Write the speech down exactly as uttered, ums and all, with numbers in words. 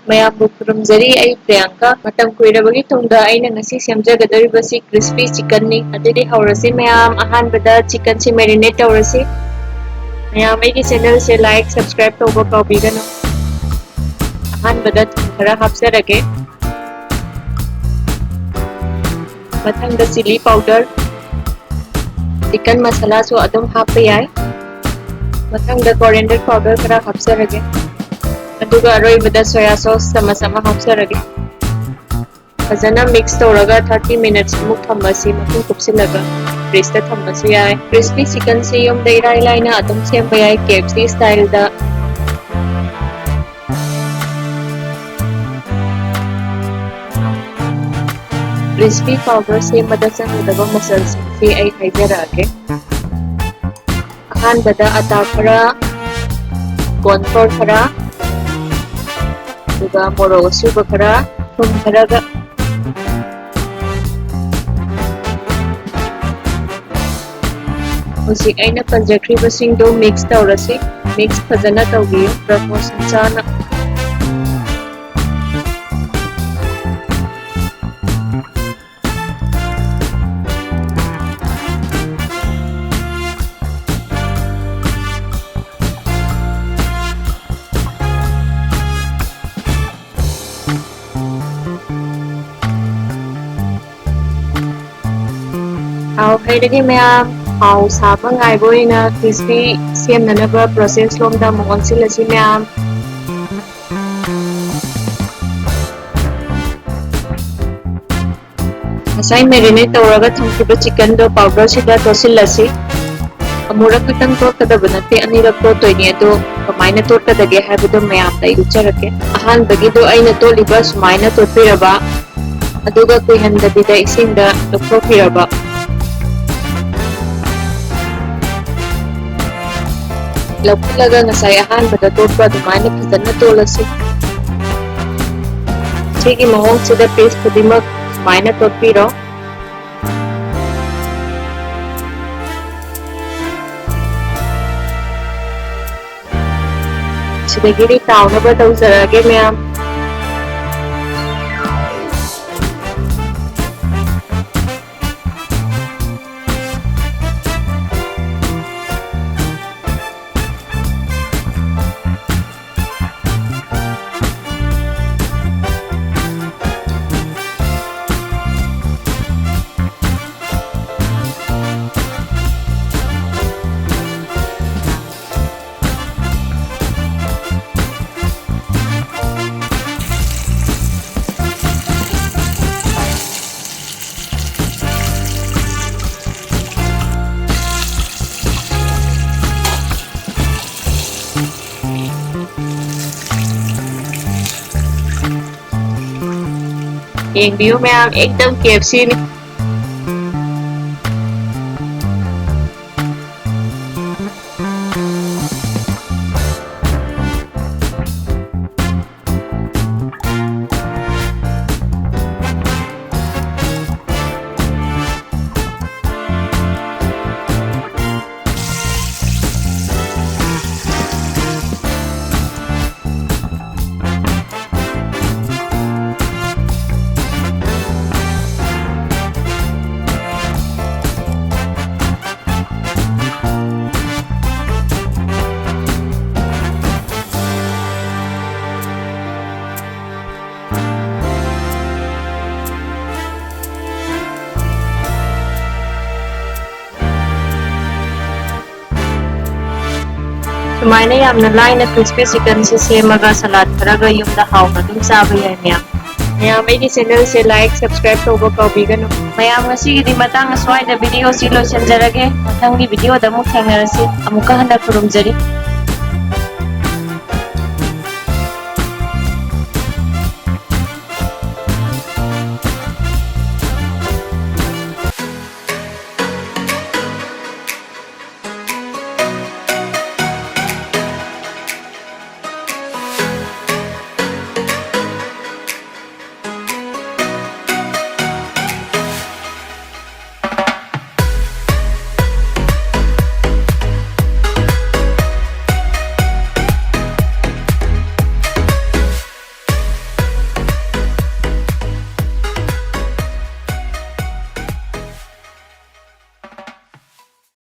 ꯃꯌꯥꯝꯕꯨ ꯈꯨꯔꯨꯝꯖꯔꯤ꯫ ꯑꯩ ꯄ꯭ꯔꯤꯌꯥꯡꯀꯥ꯫ ꯃꯇꯝ ꯀꯨꯏꯔꯕꯒꯤ ꯇꯨꯡꯗ ꯑꯩꯅ ꯉꯁꯤ ꯁꯦꯝꯖꯒꯗꯧꯔꯤꯕꯁꯤ crispy chickenꯅꯤ꯫ ꯑꯗꯨꯗꯤ ꯍꯧꯔꯁꯤ ꯃꯌꯥꯝ꯫ ꯑꯍꯥꯟꯕꯗ chickenꯁꯤ marinate ꯇꯧꯔꯁꯤ꯫ ꯃꯌꯥꯝ ꯑꯩꯒꯤ channelꯁꯦ like, subscribe ꯇꯧꯕ ꯀꯥꯎꯕꯤꯒꯅꯨ꯫ ꯑꯍꯥꯟꯕꯗ ꯊꯨꯝ ꯈꯔ ꯍꯥꯞꯆꯔꯒꯦ꯫ ꯃꯊꯪꯗ chilli powder, chicken masalaꯁꯨ ꯑꯗꯨꯝ ꯍꯥꯞꯄ ꯌꯥꯏ꯫ ꯃꯊꯪꯗ coriander powder ꯈꯔ ꯍꯥꯞꯆꯔꯒꯦ꯫ ꯑꯗꯨꯒ ꯑꯔꯣꯏꯕꯗ soya sauce ꯆꯃꯆ ꯑꯃ ꯍꯥꯞꯆꯔꯒꯦ꯫ ꯐꯖꯅ mix ꯇꯧꯔꯒ thirty minutes ꯃꯨꯛ ꯊꯝꯃꯁꯤ, ꯃꯈꯨꯝ ꯀꯨꯞꯁꯤꯜꯂꯒ fridgeꯇ ꯊꯝꯃꯁꯨ ꯌꯥꯏ꯫ Crispy chickenꯁꯤ ꯌꯨꯝꯗ ꯏꯔꯥꯏ ꯂꯥꯏꯅ ꯑꯗꯨꯝ ꯁꯦꯝꯕ ꯌꯥꯏ, KFC styleꯗ꯫ Crispy powder ꯁꯦꯝꯕꯗ ꯆꯪꯒꯗꯕ ꯃꯆꯜꯁꯤꯡꯁꯤ ꯑꯩ ꯍꯥꯏꯖꯔꯛꯑꯒꯦ꯫ ꯑꯍꯥꯟꯕꯗ ꯑꯇꯥ ꯈꯔ, corn flour ꯈꯔ, ꯑꯗꯨꯒ ꯃꯣꯔꯣꯛ ꯑꯁꯨꯕ ꯈꯔ, ꯊꯨꯝ ꯈꯔꯒ꯫ ꯍꯧꯖꯤꯛ ꯑꯩꯅ ꯄꯟꯖꯈ꯭ꯔꯤꯕꯁꯤꯡꯗꯨ mix ꯇꯧꯔꯁꯤ꯫ Mix ꯐꯖꯅ ꯇꯧꯕꯤꯌꯨ, proportion ꯆꯥꯅ꯫ ꯊꯥꯎ ꯍꯩꯔꯒꯦ ꯃꯌꯥꯝ꯫ ꯊꯥꯎ ꯁꯥꯕ ꯉꯥꯏꯕ ꯑꯣꯏꯅ crispy ꯁꯦꯝꯅꯅꯕ process ꯂꯣꯝꯗ ꯑꯃꯨꯛ ꯑꯣꯟꯁꯤꯜꯂꯁꯤ ꯃꯌꯥꯝ꯫ ꯉꯁꯥꯏ marinate ꯇꯧꯔꯒ ꯊꯝꯈꯤꯕ chickenꯗꯣ powderꯁꯤꯗ ꯇꯣꯠꯁꯤꯜꯂꯁꯤ꯫ ꯑꯃꯨꯔꯛ ꯈꯛꯇꯪ ꯇꯣꯠꯀꯗꯕ ꯅꯠꯇꯦ, ꯑꯅꯤꯔꯛ ꯇꯣꯠꯇꯣꯏꯅꯤ꯫ ꯑꯗꯣ ꯀꯃꯥꯏꯅ ꯇꯣꯠꯀꯗꯒꯦ ꯍꯥꯏꯕꯗꯣ ꯃꯌꯥꯝꯗ ꯑꯩ ꯎꯠꯆꯔꯛꯀꯦ꯫ ꯑꯍꯥꯟꯕꯒꯤꯗꯣ ꯑꯩꯅ ꯇꯣꯠꯂꯤꯕ ꯁꯨꯃꯥꯏꯅ ꯇꯣꯠꯄꯤꯔꯕ, ꯑꯗꯨꯒ ꯀꯨꯏꯍꯟꯗꯕꯤꯗ ꯏꯁꯤꯡꯗ ꯂꯧꯊꯣꯛꯄꯤꯔꯕ꯫ ꯂꯧꯈꯠꯂꯒ ꯉꯁꯥꯏ ꯑꯍꯥꯟꯕꯗ ꯇꯣꯠꯄ ꯑꯗꯨꯃꯥꯏꯅ ꯐꯖꯅ ꯇꯣꯠꯂꯁꯤ꯫ ꯁꯤꯒꯤ ꯃꯑꯣꯡꯁꯤꯗ piece ꯈꯨꯗꯤꯡꯃꯛ ꯁꯨꯃꯥꯏꯅ ꯇꯣꯠꯄꯤꯔꯣ꯫ ꯁꯤꯗꯒꯤꯗꯤ ꯇꯥꯎꯅꯕ ꯇꯧꯖꯔꯛꯑꯒꯦ ꯃꯌꯥꯝ꯫ ꯌꯦꯡꯕꯤꯌꯨ ꯃꯌꯥꯝ, ꯑꯦꯛꯗꯝ ꯀꯦ ꯑꯦꯐ ꯁꯤꯅꯤ꯫ ꯁꯨꯃꯥꯏꯅ ꯌꯥꯝꯅ ꯂꯥꯏꯅ crispy chickenꯁꯦ ꯁꯦꯝꯃꯒ salad ꯈꯔꯒ ꯌꯨꯝꯗ ꯍꯥꯎꯅ ꯑꯗꯨꯝ ꯆꯥꯕ ꯌꯥꯏ ꯃꯌꯥꯝ꯫ ꯃꯌꯥꯝ ꯑꯩꯒꯤ channelꯁꯦ like, subscribe ꯇꯧꯕ ꯀꯥꯎꯕꯤꯒꯅꯨ꯫ ꯃꯌꯥꯝ ꯉꯁꯤꯒꯤꯗꯤ ꯃꯇꯥꯡ ꯑꯁ꯭ꯋꯥꯏꯗ videoꯁꯤ ꯂꯣꯏꯁꯤꯟꯖꯔꯒꯦ꯫ ꯃꯊꯪꯒꯤ videoꯗ ꯑꯃꯨꯛ ꯊꯦꯡꯅꯔꯁꯤ꯫ ꯑꯃꯨꯛꯀ ꯍꯟꯅ ꯈꯨꯔꯨꯝꯖꯔꯤ꯫